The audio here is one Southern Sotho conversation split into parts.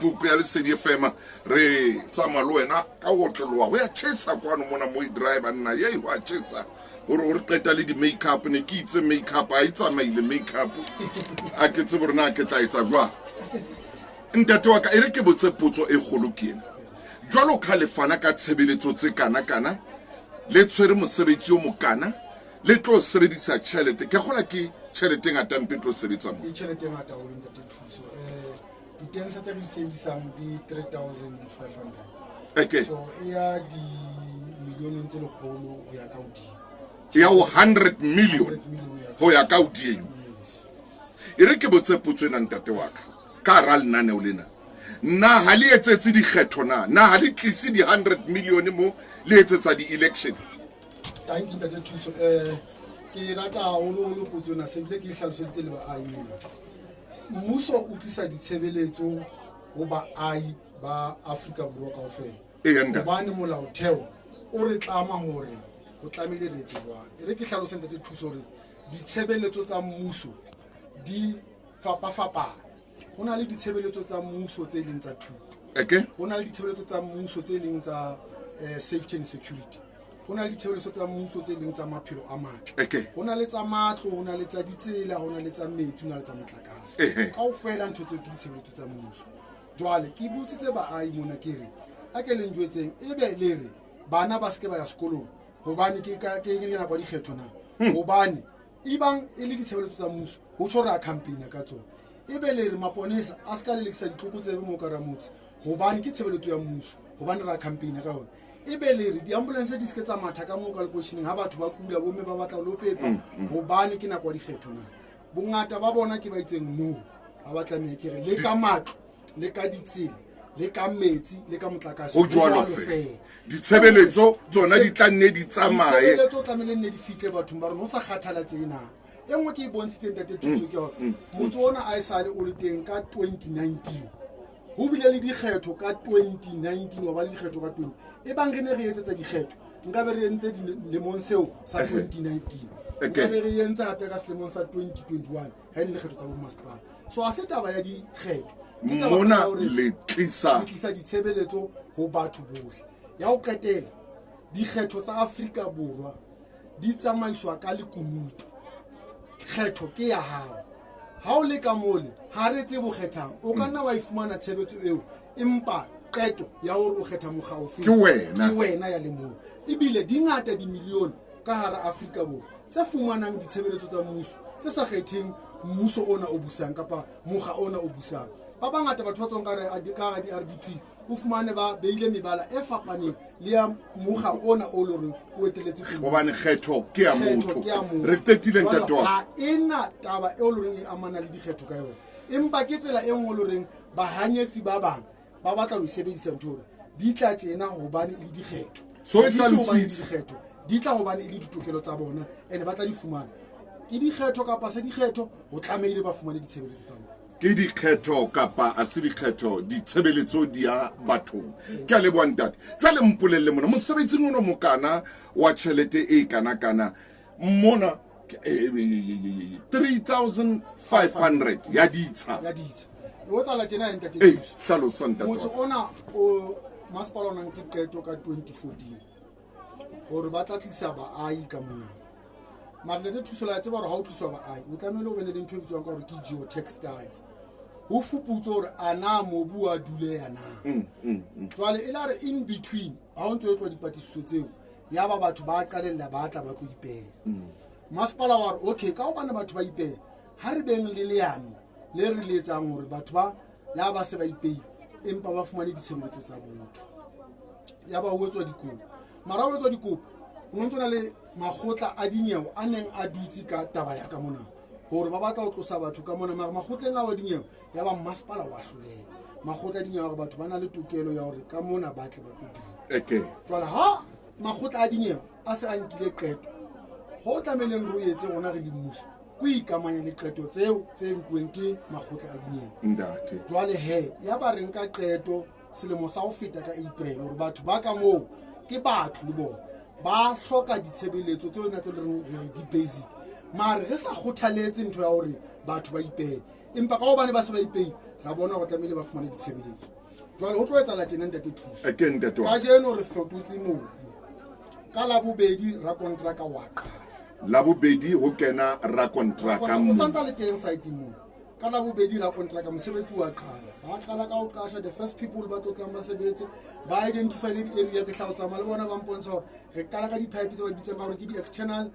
Facebook ya Lesedi FM. Re tsamaya le wena ka ho otloloha ho ya tjhesa kwano mona mo e driver nna yei ho a tjhesa gore o re qeta le di-makeup. Ne ke itse makeup a e tsamaile makeup, a ke tsebe gore na ke tla etsa jwang. Ntate wa ka, e re ke botse potso e kgolo ke ena. Jwalo ka le fana ka tshebeletso tse kana-kana, le tshwere mosebetsi o mokana, le tlo sebedisa tjhelete, ke kgola ke tjhelete e ngata mpe tlo sebetsa mo? Ke tjhelete e ngata haholo, ntate Thuso. Ditensa tse re di sebedisang di 3500. So e ya dimilioneng tse 100 ho ya ka hodimo. E ya ho 100 million. 100 million ho ya ho ya ka hodimo. Yes. E re ke botse potso ena, ntate wa ka, ka hara lenaneo lena, na ha le etsetse dikgetho na? Na ha le tlise di-100 million mo le etsetsa di-election? Thank you, ntate Thuso. Ke rata haholoholo potso ena, se bile ke e hlaloseditse le baahi mona. Mmuso o tlisa ditshebeletso ho baahi ba Afrika Borwa kaofela. Eya, ntate. Hobane molaotheo o re tlama hore ho tlamehile re etse jwalo. E re ke hlalose, ntate Thuso, hore ditshebeletso tsa mmuso di fapafapana. Ho na le ditshebeletso tsa mmuso tse leng tsa thuto. Ho na le ditshebeletso tsa mmuso tse leng tsa safety and security. Ho na le ditshebeletso tsa mmuso tse leng tsa maphelo a matle. Ho na le tsa matlo, ho na le tsa ditsela, ho na le tsa metsi, ho na le tsa motlakase. Kaofela ntho tseo ke ditshebeletso tsa mmuso. Jwale ke botsitse baahi mona, ke re a ke le njwetseng, ebe le re bana ba seke ba ya sekolong hobane ke ka ke ke nako ya dikgetho na? Hobane ebang e le ditshebeletso tsa mmuso, ho tjho re a campaign ka tsona. Ebe le re maponesa a se ka lelekisa ditlokotsebe mo ka ramotse hobane ke tshebeletso ya mmuso, hobane re a campaign ka yona? Ebe le re di-ambulance di se ke tsa matha ka moo ka lekosheneng ha batho ba kula, bomme ba batla ho lo pepa, hobane ke nako ya dikgetho na? Bongata ba bona ke ba itseng no, ha ba tlameha. Ke re le ka matlo, le ka ditsela, le ka metsi, le ka motlakase. Ho jwalo fela. Ditshebeletso tsona di tla nne di tsamaye. Ditshebeletso tlamehile nne di fihle bathong ba rona ho sa kgathalatsehe na. E nngwe ke e bontshitseng, ntate Thuso, ke hore motse ona a e sale o le teng ka 2019, ho bile le dikgetho ka 2019, wa ba le dikgetho ka 20. E bang re ne re etsetsa dikgetho, nka be re entse dilemong seo sa 2019, nka be re entse hape ka selemong sa 2021 ga e le dikgetho tsa bomasepala. So ha se taba ya dikgetho. Ke taba mona ya hore le tlisa le tlisa ditshebeletso ho batho bohle. Ya ho qetela, dikgetho tsa Afrika Borwa di tsamaiswa ka lekunutu. Kgetho ke ya hao ha o le ka mole, ha re tsebe o kgethang. O ka nna wa e fumana tshebetso eo, empa qeto ya hore o kgetha mokga ofe Ke wena. Ke wena ya le mong. Ebile di ngata dimilione ka hara Afrika Borwa tse fumanang ditshebeletso tsa mmuso tse sa kgetheng mmuso ona o busang kapa mokga ona o busang. Ba bangata batho ba tswang ka hara di-RDP, o fumane ba beile mebala e fapaneng le ya mokga ona o le horeng o eteletse pele. Hobane kgetho ke ya Kgetho motho. ke ya motho. Re qetile, Jwale ntate wa ka. Ha ena taba eo le horeng e amana le dikgetho ka yona, empa ke tsela e nngwe le horeng bahanyetsi ba bang ba batla ho e sebedisa ntho hore di tla tjena hobane e le dikgetho. So e Di tla hobane e le hlalositse. dikgetho, di tla hobane e le ditokelo tsa bona and ba tla di fumana. Ke dikgetho kapa se dikgetho, ho tlamehile ba fumane ditshebeletso tsa bona. Ke dikgetho kapa a se dikgetho, ditshebeletso di ya bathong. Ke a leboha, ntate. Jwale mpolelle mona, mosebetsing ono mokana wa tjhelete e kana-kana mona, 3500 ya ditsha. Ya ditsha e o tsala tjena ya ntate Ee, Thuso. Hlalosa, ntate Motse wa ka. ona o masepala o nang ke qeto ka 2014 hore ba tla tlisa baahi ka mona. Mara ntate Thuso, la tseba hore ha o tliswa baahi, o tlamehile o bene le ntho e bitswang ka hore ke geotech study, ho fuputswe hore a na mobu wa duleya na. Jwale e la re in between ha o ntso e tloa dipatlisiso tseo, ya ba batho ba qalella ba tla ba tlo ipeha. Masepala wa re okay, ka hobane batho ba ipeha, ha re beng le leano le re le etsang hore batho ba le ha ba se ba ipeile empa ba fumane ditshebeletso tsa botho. Ya ba ho etswa dikopo, mara ho etswa dikopo ho no ntso na le makgotla a dinyewe a neng a dutse ka taba ya ka mona hore ba batla ho tlosa batho ka mona. Mara makgotleng ao a dinyewe, ya ba mmasepala wa hloleha. Makgotla a dinyewe hore batho ba na le tokelo ya hore ka mona ba tle ba tlo dula. Jwale ha makgotla a dinyewe a se a nkile qeto, ho tlamehileng re o etse rona re le mmuso ko ikamanya le qeto tseo tse nkuweng ke makgotla a dinyewe. Ntate. Jwale he, ya ba re nka qeto selemo sa ho feta ka April hore batho ba ka moo ke batho le bona, ba hloka ditshebeletso tseo na tse le reng re di-basic. Mare re sa kgothaletse ntho ya hore batho ba ipeye, empa ka hobane ba se ba ipeile, ra bona hore tlamehile ba fumane ditshebeletso. Jwale ho tlo etsahala tjena, ntate Thuso. Ke ntate wa. Kajeno re fetotse mobu. Ka Labobedi rakontraka wa qala. Labobedi ho kena rakontraka O moo. santsa le teng site moo. Ka Labobedi rakontraka mosebetsi wa qala. Ba qala ka ho qasha the first people ba tlo tlang ba sebetse, ba identify le di-area. Ke tla ho tsamaya le bona, ba mpontsha hore re qala ka di-pipe tse ba di bitsang ka hore ke di-external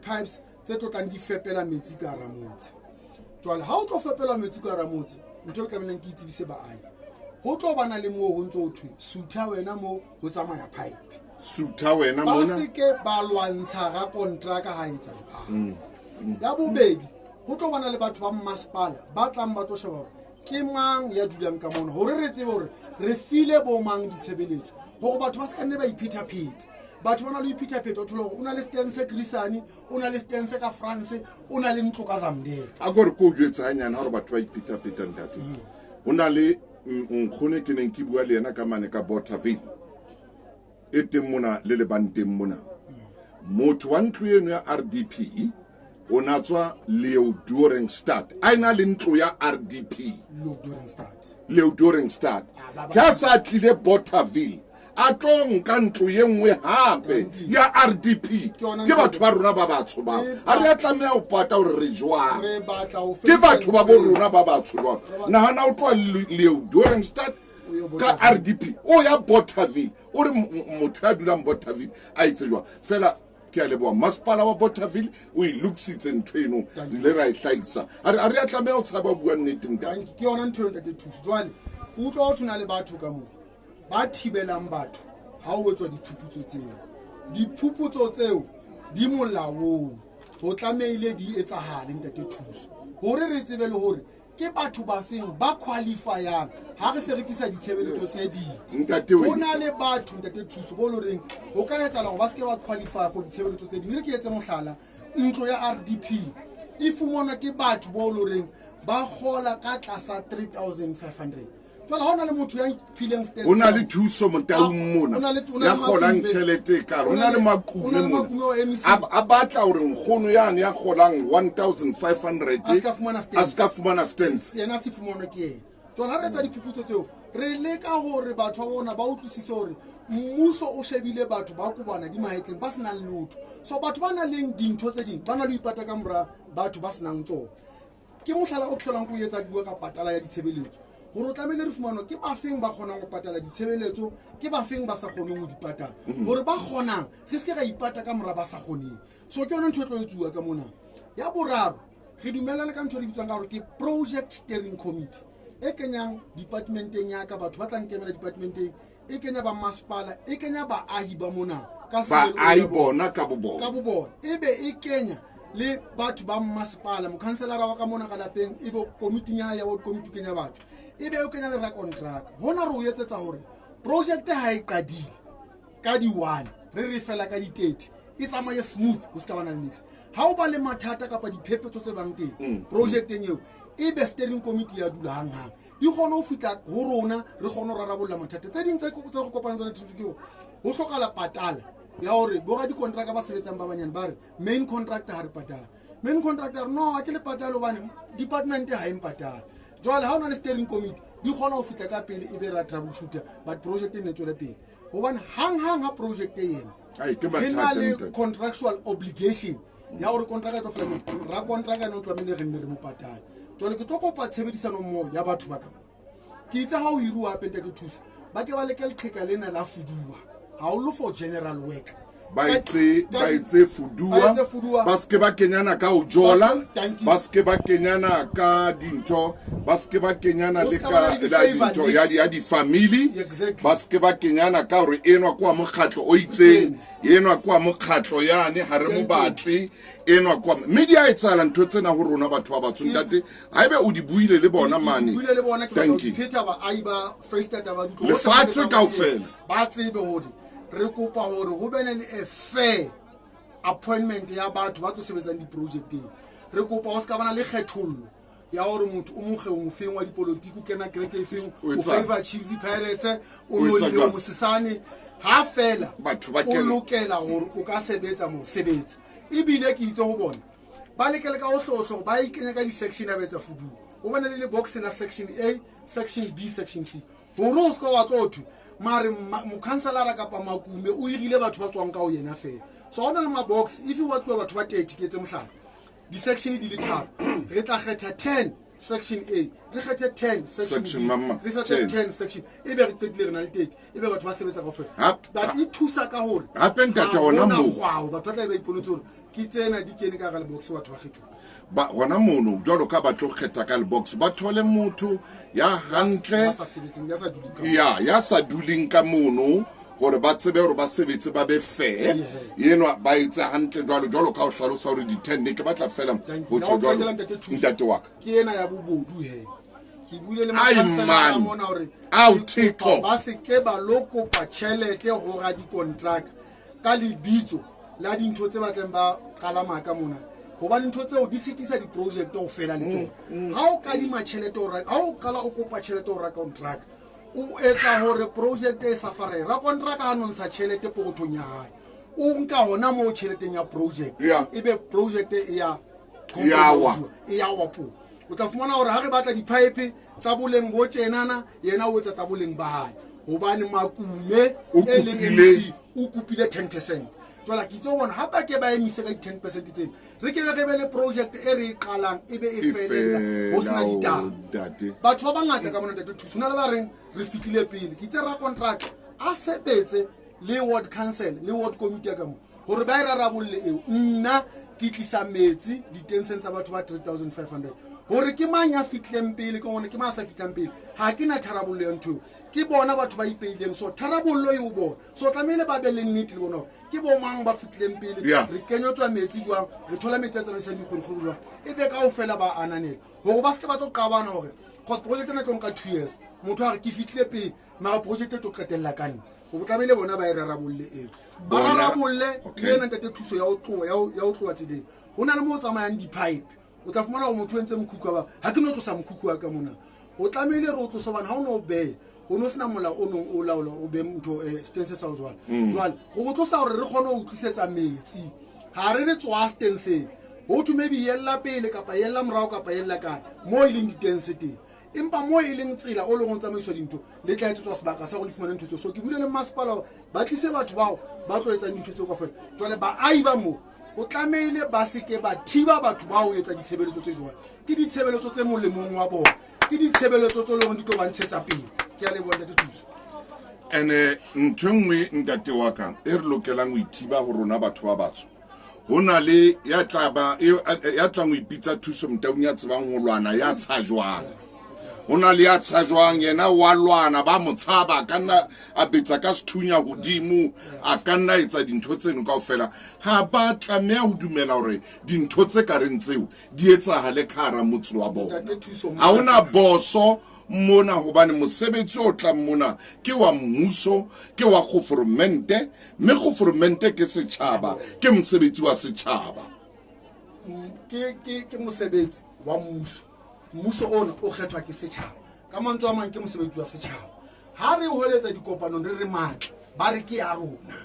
pipes tse tlo tlang di fepela metsi ka hara motse. Jwale ha o tlo fepela metsi ka hara motse, ntho e tlamehileng ke itsebise baahi, ho tlo bana le moo ho ntso ho thwe sutha wena moo ho tsamaya pipe. Sutha wena Ba mona. se ke ba lwantsha rakontraka ha etsa jwalo. Ya bobedi, ho tlo bana le batho ba mmasepala ba tlang ba tlo sheba hore ke mang ya dulang ka mona, hore re tsebe hore re file bo mang ditshebeletso, hore batho ba se ka nne ba iphetapheta. Batho ba na le ho iphetapheta, o thole hore o na le stand se Grisani, o na le stand se ka France, o na le ntlo ka Zamdela. A ko re ko o jwetse hanyane hore batho ba iphetapheta, ntate. Ho na le nkgono ke neng ke bua le yena ka mane ka Bothaville e teng mona le lebanteng mona. Motho wa ntlo eno ya RDP o na tswa Leeudoringstad, a ena le ntlo ya RDP Leeudoringstad. Leeudoringstad. Ke a sa tlile Bothaville, a tlo nka ntlo ye nngwe hape ya RDP. Ke yona Ke ntlo. batho ba rona ba batsho bao, Ke a re a tlameha ho pata hore re jwang. Re batla ho Ke fedisa batho ba bo ntlo eo. rona ba batsho jwalo. Nahana o tloha Leeudoringstad O ye ka Bothaville. RDP o ya Bothaville, o re motho ya dulang Bothaville a etse jwang? Fela ke a leboha masepala wa Bothaville, o e lokisitse ntho eno, re ile ra e hlahisa. A re a tlameha ho tshaba ho bua nnete, ntate. Ke yona ntho eo, ntate Thuso. Jwale ke utlwa ho thona le batho ka moo ba thibelang batho ha ho etswa diphuputso tseo. Diphuputso tseo di molaong, ho tlamehile di etsahale, ntate Thuso, hore re tsebe le hore ke batho ba feng ba qualifyang ha re se re tlisa ditshebeletso tse ding. Ntate Ho na le batho, ntate Thuso, bo le horeng ho ka etsahala hore ba se ke ba qualify for ditshebeletso tse ding. Re ke etse mohlala, ntlo ya RDP e fumanwa ke batho bo le horeng ba kgola ka tlasa 3500. Jwale ha o na le motho ya iphileng stand Ho na le Thuso Motaung mona Ho na le- ho na ya le kgolang Makume. tjhelete e kalo. Ho Ho na na le le- Makume ho na le mona. Makume wa MEC. A batla hore nkgono yane ya kgolang 1500 A ska fumana stands. a ska fumana stands. Yena se fumanwe ke yena. Jwale ha re etsa diphuputso tseo, re leka hore batho ba bona ba utlwisise hore mmuso o shebile batho ba kobana di mahetleng, ba senang lotho. So batho ba nang le dintho tse ding ba na le ho ipata ka mora batho ba senang tsona. Ke mohlala o ke hlolang ko etsa, ke bua ka patala ya ditshebeletso, hore o tlamehile re fumanwe ke bafeng ba kgonang ho patala ditshebeletso, ke bafeng ba sa kgoneng ho di patala, hore ba kgonang re se ke ra ipata ka mora ba sa kgoneng. So ke yona ntho e tlo etsuwa ka mona. Ya boraro, re dumellane ka ntho e re bitswang ka hore ke project steering committee, e kenyang departmenteng ya ka batho ba tla nkemela departmenteng, e kenya ba masepala, e kenya baahi ba mona ka CLO Baahi ya bona. bona ka bo bona. Ka bo bona. E be e kenya le batho ba mmasepala, mokhanselara wa ka mona ka lapeng, e be komiting ya hae ya ward committee, kenya batho, e be o kenya le rakontraka. Hona re o etsetsa hore project ha e qadile ka di-1, re fela ka di-30, e tsamaye smooth, ho se ka bana le nix. Ha o ba le mathata kapa diphephetso tse bang teng projecteng eo, e be steering committee ya dula hanghang, di kgone ho fihla ho rona, re kgone ho rarabolla mathata. Tse ding tse re kopanang tsona ke hore ho hlokahala patala ya hore bo radikontraka ba sebetsang ba banyane ba re main contractor ha re patala, main contractor re no ha ke le patale hobane department ha e mpatale. Jwale ha o na le steering committee, di kgona ho fihla ka pele, e be ra troubleshooter, but project e ne tswele pele, hobane hang-hang ha project e ema, Ai, ke re na mathata, le ntate. contractual obligation ya hore contract e tlo fela moo, ra contract ene o tlamehile re nne re mo patale. Jwale ke tlo kopa tshebedisano mmoho ya batho ba ka mo. Ke itse ha o hiruwa hape, ntate Thuso, ba ke ba leke leqheka lena la fuduwa haholo for general work. Ba etse Ba fuduwa, etse fuduwa. ba se ke ba kenyana ka ho jola, Thank you. ba se ke ba kenyana ka dintho, ba se ke ba kenyana Ho le se ka ka ba le la di-favor dintho mix. ya di-family. Exactly. Ba se ke ba kenyana ka hore enwa ke wa mokgatlo o itseng, enwa ke wa mokgatlo yane ha re mo Thank you. batle, enwa ke wa, mme di a etsahala ntho tsena ho rona batho ba batsho, ntate. Haebe o di buile le bona Ke mane. buile le bona, ke batla ho Thank di you. pheta, baahi ba Freistata ba di utlwe. Lefatshe Hohle kaofela. ba tsebe hore re kopa hore ho bene le a fair appointment ya batho ba tlo sebetsang diprojecteng. Re kopa ho se ka bana le kgethollo ya hore motho o mokgeong o feng wa dipolotiki, o kena kereke e feng, O o etsang? favor Chiefs, Pirates, o O etsa nonne, o jwang? mosesane, ha fela Batho ba o kena. lokela hore o ka sebetsa mosebetsi. Ebile ke itse ho bona Ba leke le ka hohlehohle gore ba ikenya ka di-section a ba etsa fuduo. O bone le le-box la section A, section B, section C, gore o seka wa tlo thwe mare mokhanselara kapa makume o irile batho ba tswang ka ho yena fela. So ga o na le ma-box, if o batluwa batho ba 30, ke etse mohlala, di-section di le tharo, re tla kgetha 10 section A, re kgethe 10 section Section B, mama, re kgethe 10. 10 section, e be re qetile re na le 30, e be batho ba sebetsa kaofela. But e thusa ka gore Hape ntate, ha hona hona moo. kgwao, batho ba tla be ba iponetse gore ke tsena di kene ka gara lebox, batho ba kgethuwa. Ba gona mono jwalo ka ba tlo kgetha ka lebox, ba thole motho ya hantle, ya sa sebetseng, ya sa duleng ka ya sa duleng ka mono, gore ba tsebe gore ba sebetse, ba be fair. Enwa ba etse hantle jwalo jwalo ka ho hlalosa gore di-10 ne ke batla fela Thank ho you. tjho Ya ho jwalo qetela, ntate Thuso. Ntate wa ka. Ke ena ya bobodu he, ke buile le Ai, makhanselara man. mona hore Ao, ke kopa Thixo. ba se ke ba lo kopa tjhelete ho radikontraka ka lebitso la dintho tse batlang ba qala maka mona, hobane ntho tseo di sitisa di-project ho fela le tsona. Ha o kadima tjhelete ha o qala o kopa tjhelete ho rakontraka, o etsa hore project e safare. Rakontraka ha no ntsha tjhelete pokothong ya hae, o nka hona moo tjheleteng ya project, ebe project e ya Ya wa. e ya wa po. O tla fumana hore ha re batla di-pipe tsa boleng bo tjenana, yena o etsa tsa boleng ba hae, hobane makume O e leng kopile. MC o kopile 10%. Jwale ke itse ho bona ha ba ke ba emise ka di-10% tsena, re ke be re be le project e re e qalang, e be e E felela ho sena fela, o, ditaba. ntate. Batho ba bangata ka bona, ntate Thuso, ho na le ba reng re fihlile pele. Ke itse rakontraka a sebetse le ward council le ward committee ya ka mo gore ba e rarabolle eo. Nna ke tlisa metsi ditenseng tsa batho ba 3500, gore ke mang ya fitlhileng pele, ke gone ke mang a sa fitlhang pele, ga ke na tharabollo ya ntho eo. Ke bona batho ba ipeileng, so tharabollo e o bona. So tlamehile ba be le nnete le bona gore ke bo mang ba fitlhileng pele, re kenyetswa metsi jwang, re thola metsi a tsamaisang dikgwedikgwedi jwang, e be kaofela ba ananela gore ba seke ba tlo qabana gore cause project ena e tlo nka 2 years, motho a re ke fitlhile pele, mara project e tlo qetella ka nna. Go tlamehile bona ba e rarabolle eo, ba rarabolle. Le ena, ntate Thuso, ya ho tloha ya ho tloha tseleng, ho na le mo o tsamayang di-pipe, o tla fumana gore motho o entse mokhukhu wa ba ga ke no tlosa mokhukhu wa ka mona. O tlamehile re o tlose, hobane ha o ne o beya, o no sena molao o nong o laola o be ntho stance sa o jwale. Jwale go tlosa gore re kgone ho tlisetsa metsi, ha re re tswa stanseng, ho thwe maybe yella pele kapa yella morao kapa yella kae mo e leng ditense teng, empa mo e leng tsela o leng go tsamaiswa dintho, le tla etsetswa sebaka sa go le fumane ntho tseo. So ke bule le masepala hore ba tlise batho bao ba tlo etsang dintho tseo kaofela. Jwale baahi ba moo o tlamehile ba seke ba thiba batho bao etsa ditshebeletso tse jwalo. Ke ditshebeletso tse molemong wa bona, ke ditshebeletso tse leng di tlo ba ntshetsa pele. Ke a leboha, ntate Thuso. Ene ntho e nngwe, ntate wa ka, e re lokelang ho ithiba ho rona batho ba batsho, ho na le ya tla ba ya tlang ho ipitsa Thuso Motaung, ya tsebang ho lwana, ya tshajwang. Ho na le ya tshajwang, yena wa lwana, ba mo tshaba, a ka nna a betsa ka sethunya hodimo, a ka nna etsa dintho tseno kaofela. Ha ba tlameha ho dumela hore dintho tse ka reng tseo di etsahale ka hara motse wa bona. Ntate Thuso, Ha hona boso mona, hobane mosebetsi o tlang mona ke wa mmuso, ke wa governmente, mme governmente ke setjhaba, ke mosebetsi wa setjhaba. Ke mosebetsi wa mmuso. Mmuso ona o kgethwa ke setjhaba. Ka mantswe a mang, ke mosebetsi wa setjhaba. Ha re hweletsa dikopanong, re re matla, ba re ke ya rona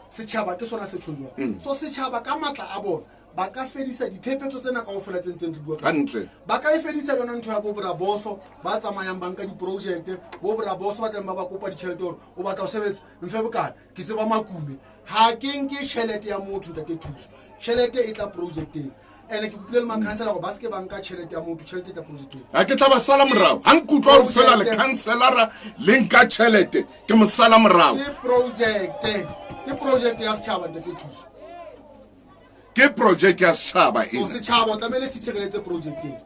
setjhaba, ke sona se tjhong jwang. So setjhaba ka matla a bona ba ka fedisa diphephetso tsena kaofela tse ntseng re bua ka Hantle. Ba ka e fedisa le yona ntho ya bo boraboso ba tsamayang ba nka diprojekte, bo boraboso ba tlang ba ba kopa ditjhelete gore o batla ho sebetsa, mfe bokana. Ke tseba makume, ha ke nke tjhelete ya motho, ntate Thuso. Tjhelete e tla projecteng, ande ke kopile le makhansela gore ba seke ba nka tjhelete ya motho, tjhelete e tla projecteng. Ha ke tla ba sala morao ha nkutlwa hore fela lekhanselara le nka tjhelete, ke mo sala morao. Ke project ya setjhaba, ntate Thuso. Ke project ya setjhaba So ena. Setjhaba o tlamehile se tshireletse projecteng.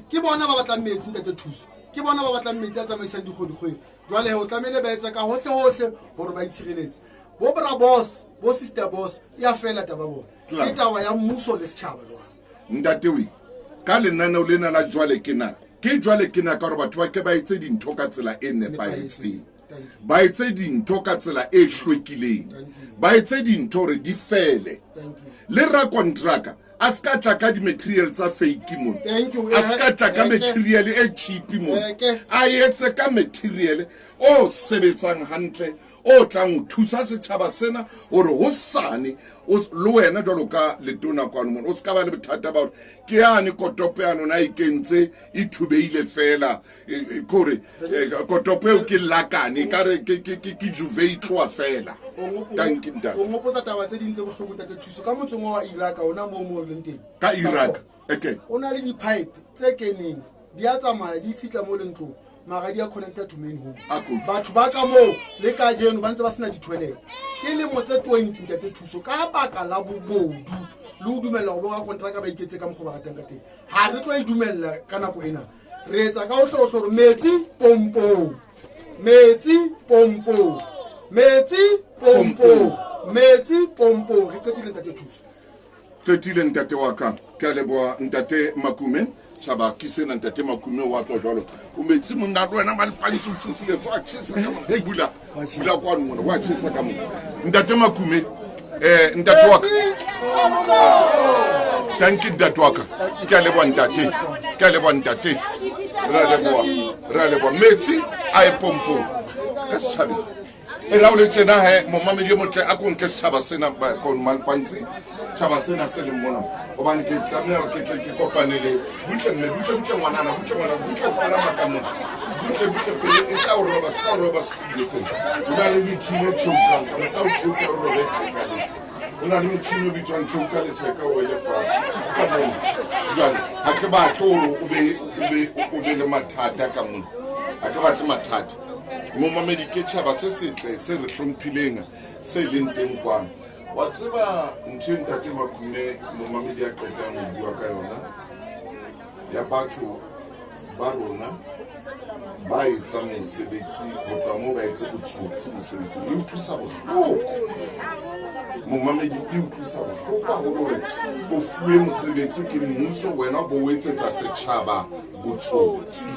Ke bona ba batlang metsi, ntate Thuso, ke bona ba batlang metsi a tsamaisang dikgwedikgwedi. Jwale he, o tlamehile ba etse ka hohle-hohle gore ba itshireletse. Bo bra boss, bo sister boss, ya fela taba bona. Klaar. Ke taba ya mmuso le setjhaba jwale. Ntate we, ka lenaneo lena la Jwale ke Nako, ke jwale ke nako hore batho ba ke ba etse dintho ka tsela e nepahetseng, Thank you. ba etse dintho ka tsela e hlwekileng, ba etse dintho hore di fele. Thank you. Le rakontraka A se ka tla ka di-material tsa fake mona. Thank you. A se ka tla ka Eke. material e cheap mona. Eke. A etse ka material o sebetsang hantle, o tlang ho thusa setjhaba sena hore hosane le wena jwalo ka letona kwano mona o se ka ba le bothata ba hore ke yane kotopo yane o ne a e kentse e thubeile fela. Kore kotopo eo ke lakane, e kare ke juve e tloha fela. Thank you, ntate. O ngopotsa taba tse ding tse bohloko, ntate Thuso. Ka motseng wa Iraq, ona moo mo leng teng. Ka Iraq, okay. O na le di-pipe tse keneng, di a tsamaya, di fihla mo leng ntlong, mara di a connecta to main home. A ko utlwe. Batho ba ka moo le kajeno ba ntse ba sena di-toilet. Ke lemo tse 20, ntate Thuso, ka baka la bobodu le ho dumella go boka kontraka ba iketse ka mokgwa ba ratang ka teng. Ha re tlo e dumella ka nako ena. Re etsa ka hohle hohle hore metsi pompong, metsi pompong, metsi pompong, metsi pompong. Re qetile, ntate Thuso. Qetile, ntate wa ka. Ke a leboha, ntate Makume. Tjhaba ke sena, ntate Makume wa tswa jwalo. O metsi monna le wena malpantsi o fufuletswe, wa tjhesa ka mona. Bula, bula kwano mona, wa tjhesa ka mona. Ntate Makume, ntate wa ka. Thank you, ntate wa ka. Ke a leboha, ntate. Ke a leboha, ntate. Re a leboha, re a leboha. Metsi a e pompong ka setjhabeng. E ra o le tjena he, momamedi e motle, a ko nke setjhaba sena ba kon malpantsi, tjhaba sena se leng mona, hobane ke tlameha hore ke tle ke kopane le butle mme, butle, butle ngwanana, butle ngwanana, butle palama ka mona, butle, butle pele e tla o roba, se tla o roba studio sena. Ho na le metjhini e choukang ka mo, tla o chouka, o robe theka le. Ho na le motjhini o bitswang chouka letheka, o wele fatshe ka mona. Jwale ha ke batle hore o be le mathata ka mona, ha ke batle mathata. Momamedi, ke tjhaba se setle se re hlomphileng se leng teng kwano. Wa tseba ntho e ntate Makume momamedi a qetang ho bua ka yona ya batho ba rona ba etsang mosebetsi ho tloha moo ba etse botsotsi mosebetsing, e utlwisa bohloko momamedi, e utlwisa bohloko haholo hore o fuwe mosebetsi ke mmuso, wena bo o etsetsa setjhaba botsotsi.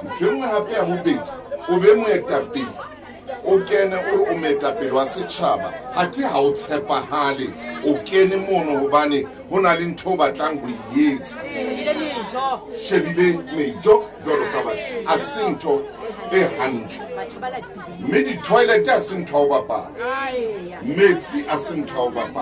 Ntho e nngwe hape ya bobedi, o be moetapele, o kene o re o moetapele wa setjhaba, athe ha o tshepahale, o kene mono hobane ho na le ntho o batlang ho e etsa, shebile mejo jwalo ka batho, a se ntho e hantle. Mme di-toilet a se ntho ya ho bapala, metsi a se ntho ya ho bapala.